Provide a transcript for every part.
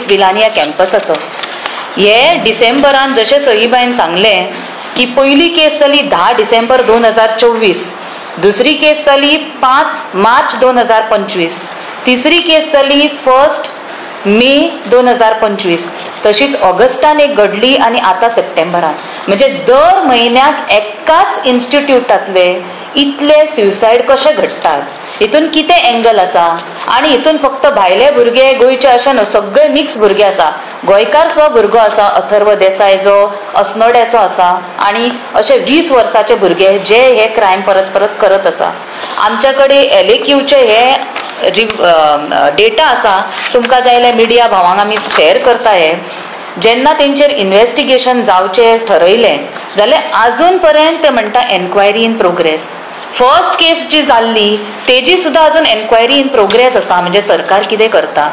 Tits Pilani ह्या कॅम्पसाचो. हे डिसेंबरान जशें सईबायन सांगलें की पयली केस जाली 10 डिसेंबर 2024, दुसरी केस जाली 5 मार्च 2025, तिसरी केस जाली 1 मे 2025, तशीच ऑगस्टान एक घडली आनी आतां सप्टेंबरान. म्हणजे दर म्हयन्याक एकाच इन्स्टिट्यूटांतले इतले सुसायड कशे घडटात, हितून कितें एंगल आसा? आनी हितून फक्त भायले भुरगे गोंयचे अशें न्हू, सगळे मिक्स भुरगे आसा. गोंयकार जो भुरगो आसा अथर्व देसाय जो अस्नोड्याचो आसा, आनी अशे 20 वर्साचे भुरगे जे हे क्रायम परत परत करत आसा. आमच्या कडेन LAQचे हे डेटा आसा, तुमकां जाय जाल्यार मिडिया भावांक आमी शेअर करता. हे जेन्ना तेंचेर इन्वेस्टिगेशन जावचें ठरयलें जाल्यार आजून पर्यंत ते म्हणटा enquiry in progress. First case जी जाल्ली तेजी सुद्दां अजून एन्क्वायरी इन प्रोग्रेस आसा. म्हणजे सरकार कितें करता?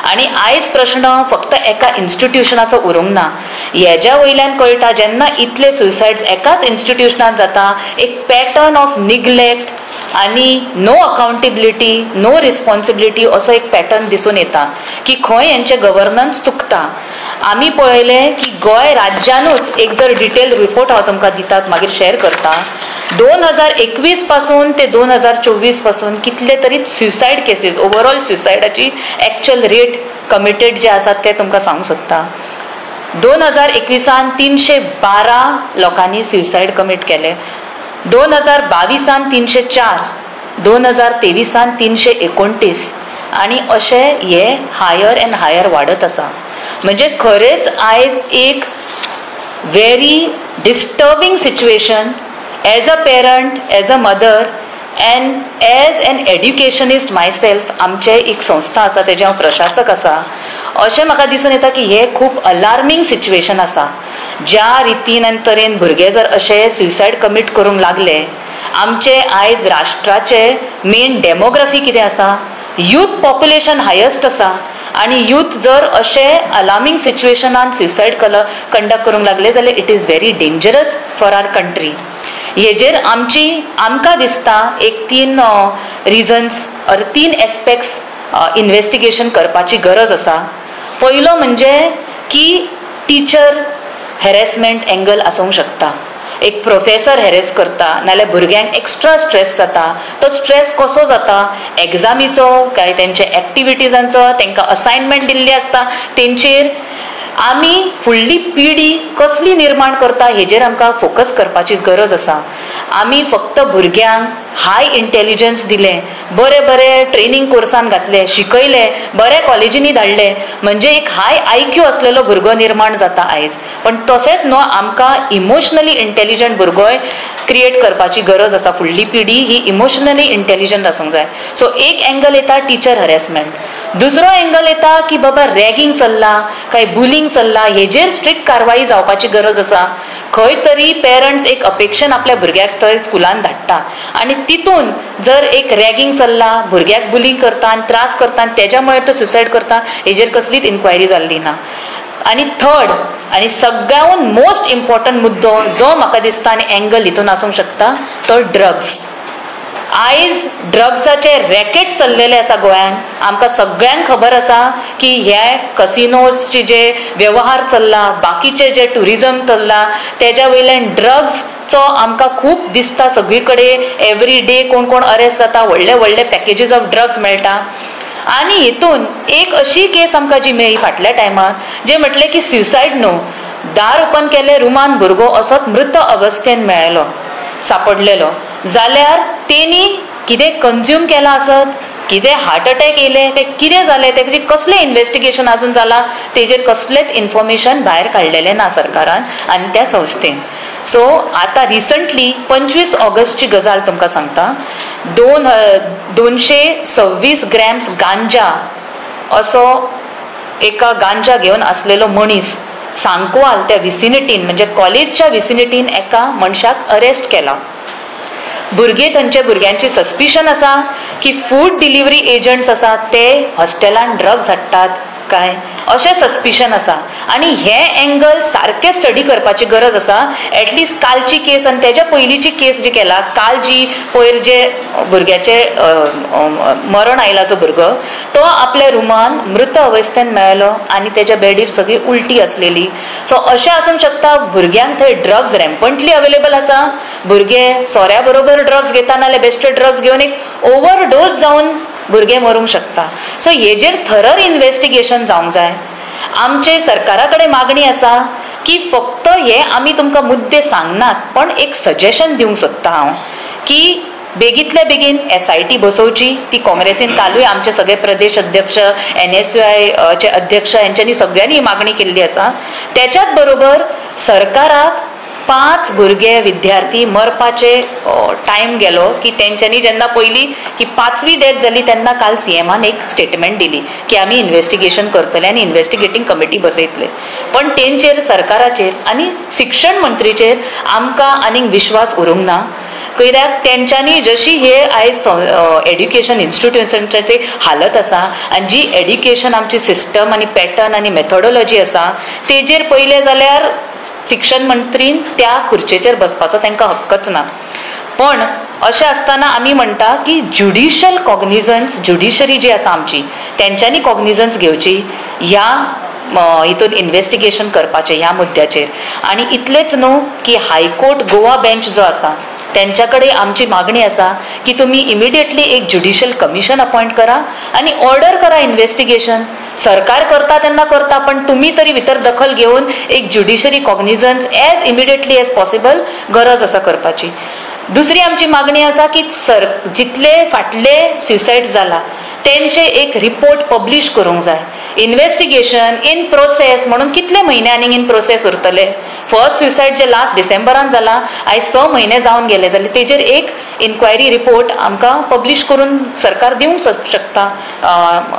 आनी आयज प्रश्न फक्त एका इन्स्टिट्युशनाचो उरूंक ना. हेज्या वयल्यान कळटा जेन्ना इतले सुसायड्स एकाच इन्स्टिट्युशनान जाता, एक पॅटर्न ऑफ निग्लेक्ट आनी नो अकाउंटेबिलिटी, नो रिस्पॉन्सिबिलिटी असो एक पॅटर्न दिसून येता की खंय हेंचें गवर्नन्स चुकता. आमी पळयलें की गोंय राज्यानूच एक जर डिटेल रिपोर्ट हांव तुमकां दितात, मागीर शेअर करता, 2021 पासून ते 2024 पासून कितले तरी सुसायड केसीस, ओवरऑल सुसायडाची एक्चुअल रेट कमिटेड जे आसात ते तुमकां सांगूंक सोदता. 2021 312 लोकांनी सुसायड कमीट केले, 2022 304, 2023 329, आनी अशें हे हायर एंड हायर वाडत आसा. म्हणजे खरेंच आयज एक very disturbing situation. As a parent, as a mother and as an educationist myself, आमचें एक संस्था आसा तेजें हांव प्रशासक आसा, अशें म्हाका दिसून येता की हें खूब अलार्मींग सिच्युएशन आसा. ज्या रितीन आनी तरेन भुरगे जर अशे सुसायड कमीट करूंक लागले, आमचे आयज राष्ट्राचे मेन डेमोग्राफी कितें आसा, यूथ पॉप्युलेशन हायस्ट आसा, आनी यूथ जर अशें अलार्मींग सिच्युएशनान सुसायड कंडक्ट करूंक लागले जाल्यार it is very dangerous for our country. हेजेर आमची आमकां दिसता एक 3 रिजन्स ऑर 3 एस्पेक्ट्स इन्वेस्टिगेशन करपाची गरज आसा. पयलो म्हणजे की टिचर हॅरेसमेंट एंगल आसूंक शकता. एक प्रोफेसर हॅरेस करता नाल्यार भुरग्यांक एक्स्ट्रा स्ट्रेस जाता. तो स्ट्रेस कसो जाता, एग्जामीचो काय तेंच्या एक्टिविटीजांचो, तांकां असायनमेंट दिल्ली आसता तेंचेर. आमी फुडली पिढी कसली निर्माण करता हेजेर आमकां फोकस करपाची गरज आसा. आमी फक्त भुरग्यांक हाय इंटेलिजन्स दिलें, बरे बरे ट्रेनींग कोर्सान घातले, शिकयले, बऱ्या कॉलेजींनी धाडले, म्हणजे एक हाय IQ आसलेलो भुरगो निर्माण जाता आयज. पण तशेंच न्हू, आमकां इमोशनली इंटेलिजंट भुरगोय क्रिएट करपाची गरज आसा. फुडली पिढी ही इमोशनली इंटेलिजंट आसूंक जाय. सो एक एंगल येता टिचर हॅरेसमेंट, दुसरो एंगल येता की बाबा रॅगिंग चल्ला काय बुलिंग चल्ला, हेजेर स्ट्रिक्ट कारवाई जावपाची गरज आसा. खंय तरी पेरंट्स एक अपेक्षेन आपल्या भुरग्याक थंय स्कुलान धाडटा आनी तितून जर एक रॅगिंग चल्ला, भुरग्याक बुलिंग करता आनी त्रास करता आनी तेज्या मुळे तो सुसायड करता, हेजेर कसलीच इन्क्वायरी जाल्ली ना. आनी थर्ड आनी सगळ्याहून मोस्ट इम्पॉर्टंट मुद्दो जो म्हाका दिसता आनी एंगल हितून आसूंक शकता तो ड्रग्स. आयज ड्रग्साचे रॅकेट चल्लेले आसा गोंयांत. आमकां सगळ्यांक खबर आसा की हे कसिनोजचे जे व्यवहार चल्ला, बाकीचे जे ट्युरिजम चल्ला, तेज्या वयल्यान ड्रग्सचो आमकां खूब दिसता सगळी कडेन. एवरी डे कोण कोण अरेस्ट जाता, व्हडले व्हडले पॅकेजीस ऑफ ड्रग्स मेळटा. आनी हितून एक अशी केस आमकां जी मेळ्ळी फाटल्या टायमार, जे म्हटलें की सुसायड न्हू, दार ओपन केलें, रुमान भुरगो असोच मृत अवस्थेन मेळ्ळो, सापडलेलो. जाल्यार तेणी कितें कंज्यूम केलां आसत, कितें हार्ट अटॅक येयले काय कितें जालें, तेजें कसलें इन्वेस्टिगेशन आजून जालां तेजेर कसलेंच इन्फॉर्मेशन भायर काडलेलें ना सरकारान आनी त्या संस्थेन. सो आतां रिसंटली 25 ऑगस्टची गजाल तुमकां सांगता, 226 ग्रॅम्स गांजा असो एका गांजा घेवन आसलेलो मनीस सांकवाल त्या विसिनिटीन, म्हणजे कॉलेजच्या विसिनिटीन एका मनशाक अरेस्ट केला. भुरगीं थंयचे भुरग्यांची सस्पिशन आसा की फूड डिलिव्हरी एजंट्स आसा ते हॉस्टेलान ड्रग्स हाडटात काय अशें सस्पिशन आसा. आनी हे एंगल सारकें स्टडी करपाची गरज आसा. एटलिस्ट कालची केस आनी तेज्या पयलींची केस जी केला, काल जी पयर जे भुरग्याचे मरण आयला जो भुरगो तो आपल्या रुमान मृत अवस्थेन मेळ्ळो आनी तेज्या बेडीर सगळी उलटी आसलेली. सो अशें आसूंक शकता भुरग्यांक थंय ड्रग्स रॅम्पंटली अवेलेबल आसा, भुरगे सोऱ्या बरोबर ड्रग्स घेता नाल्यार बेश्टे ड्रग्स घेवन एक ओवरडोज जावन भुरगे मरूंक शकता. सो हेजेर थरर इन्वेस्टिगेशन जावंक जाय. आमचे सरकारा कडेन मागणी आसा की फक्त हे आमी तुमकां मुद्दे सांगनात पण एक सजेशन दिवंक सोदता हांव की बेगीतल्या बेगीन SIT बसोवची. ती काँग्रेसीन कालूय आमचे सगळे प्रदेश अध्यक्ष, NSUI चे अध्यक्ष हेंच्यांनी सगळ्यांनी ही मागणी केल्ली आसा. त्याच्याच बरोबर सरकाराक 5 भुरगे विद्यार्थी मरपाचे टायम गेलो की तेंच्यांनी जेन्ना पयली की 5वी डेथ जाली तेन्ना काल CMान एक स्टेटमेंट दिली की आमी इन्वेस्टिगेशन करतले आनी इन्वेस्टिगेटींग कमिटी बसयतले. पण तेंचेर सरकाराचेर आनी शिक्षण मंत्रीचेर आमकां आनीक विश्वास उरूंक ना. कित्याक तेंच्यांनी जशी हे आयज एड्युकेशन इन्स्टिट्युशनचे ते हालत आसा आनी जी एड्युकेशन आमची सिस्टम आनी पॅटर्न आनी मेथोडोलॉजी आसा तेजेर पयलें जाल्यार शिक्षण मंत्रीन त्या खुर्चेचेर बसपाचो तांकां हक्कच ना. पण अशें आसतना आमी म्हणटा की ज्युडिशल कॉग्निजन्स, ज्युडिशरी जी आसा आमची तेंच्यांनी कॉग्निजन्स घेवची ह्या हितून इन्वेस्टिगेशन करपाचें ह्या मुद्द्याचेर. आनी इतलेंच न्हू की हायकोर्ट गोवा बेंच जो आसा तेंच्या कडेन आमची मागणी आसा की तुमी इमिडिएटली एक ज्युडिशल कमिशन अपॉयंट करा आनी ऑर्डर करा इन्वेस्टिगेशन. सरकार करता तेन्ना करता पण तुमी तरी भितर दखल घेवन एक judiciary cognisance as immediately as possible गरज आसा करपाची. दुसरी आमची मागणी आसा की जितले फाटले सुसायड जाला तेंचे एक रिपोर्ट पब्लीश करूंक जाय. इन्वेस्टिगेशन इन प्रोसेस म्हणून कितले म्हयने आनीक इन प्रोसेस उरतले? फर्स्ट सुसायड जे लास्ट डिसेंबरान जाला आयज 6 म्हयने जावन गेले जाल्यार तेजेर एक इन्क्वायरी रिपोर्ट आमकां पब्लीश करून सरकार दिवंक शकता,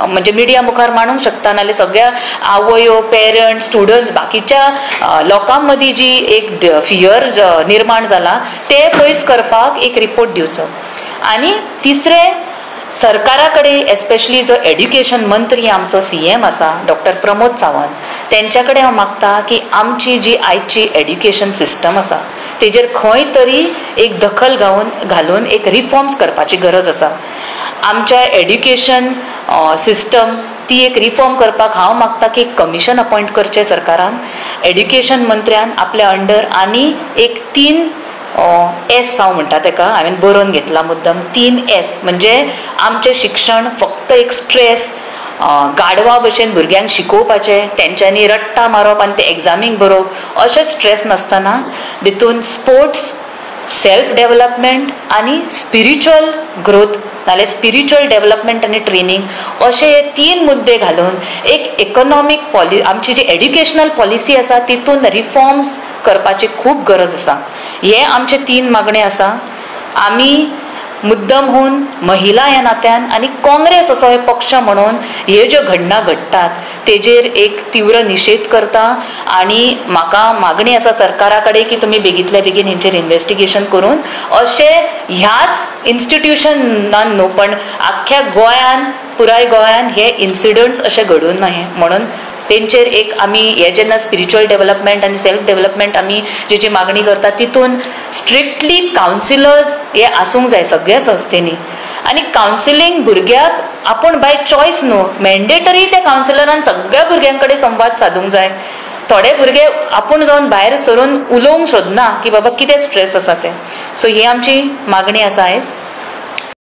म्हणजे मिडिया मुखार मांडूंक शकता. नाल्यार सगळ्या आवयो, पेरंट्स, स्टुडंट्स, बाकीच्या लोकां मदीं जी एक फियर निर्माण जाला ते पयस करपाक एक रिपोर्ट दिवचो. आनी तिसरें, सरकारा कडेन एस्पेशली जो एड्युकेशन मंत्री आमचो CM आसा डॉक्टर प्रमोद सावंत तेंच्या कडेन हांव मागता की आमची जी आयची एड्युकेशन सिस्टम आसा तेजेर खंय तरी एक दखल घालून एक रिफॉर्म्स करपाची गरज आसा. आमच्या एड्युकेशन सिस्टम ती एक रिफॉर्म करपाक हांव मागता की एक कमिशन अपॉयंट करचें सरकारान, एड्युकेशन मंत्र्यान आपल्या अंडर, आनी एक 3 एस हांव म्हणटा तेका, हांवें बरोवन घेतला मुद्दम, 3 एस म्हणजे आमचें शिक्षण फक्त एक स्ट्रेस गाडवा भशेन भुरग्यांक शिकोवपाचें, तेंच्यांनी रट्टा मारप आनी ते एग्जामीक बरोवप अशें स्ट्रेस नासतना भितून स्पोर्ट्स, सेल्फ डेवलपमेंट आनी स्पिरिच्युअल ग्रोथ नाल्यार स्पिरिच्युअल डेवलपमेंट आनी ट्रेनींग अशे हे 3 मुद्दे घालून एक इकॉनॉमीक आमची जी एड्युकेशनल पॉलिसी आसा तितून रिफॉर्म्स करपाची खूब गरज आसा. हे आमचे 3 मागणे आसा. आमी मुद्दम हून महिला ह्या नात्यान आनी काँग्रेस असो हे पक्ष म्हणून हे ज्यो घडणा घडटात तेजेर एक तीव्र निशेध करता आनी म्हाका मागणी आसा सरकारा कडेन की तुमी बेगींतल्या बेगीन हेंचेर इन्वेस्टिगेशन करून अशें ह्याच इन्स्टिट्युशनान न्हू पण आख्ख्या गोंयान, पुराय गोंयान हे इन्सिडंट्स अशे घडून न्हय म्हणून तेंचेर एक आमी हे जेन्ना स्पिरिच्युअल डेवलपमेंट आनी सेल्फ डेवलपमेंट आमी जेची मागणी करता तितून स्ट्रिक्टली कावन्सिलर्स हे आसूंक जाय सगळ्या संस्थेंनी. आनी कावन्सिलींग भुरग्याक आपूण बाय चॉयस न्हू, मॅन्डेटरी त्या कावन्सिलरान सगळ्या भुरग्यां कडेन संवाद सादूंक जाय. थोडे भुरगे आपूण जावन भायर सरून उलोवंक सोदना की बाबा कितें स्ट्रेस आसा तें. सो ही आमची मागणी आसा आयज.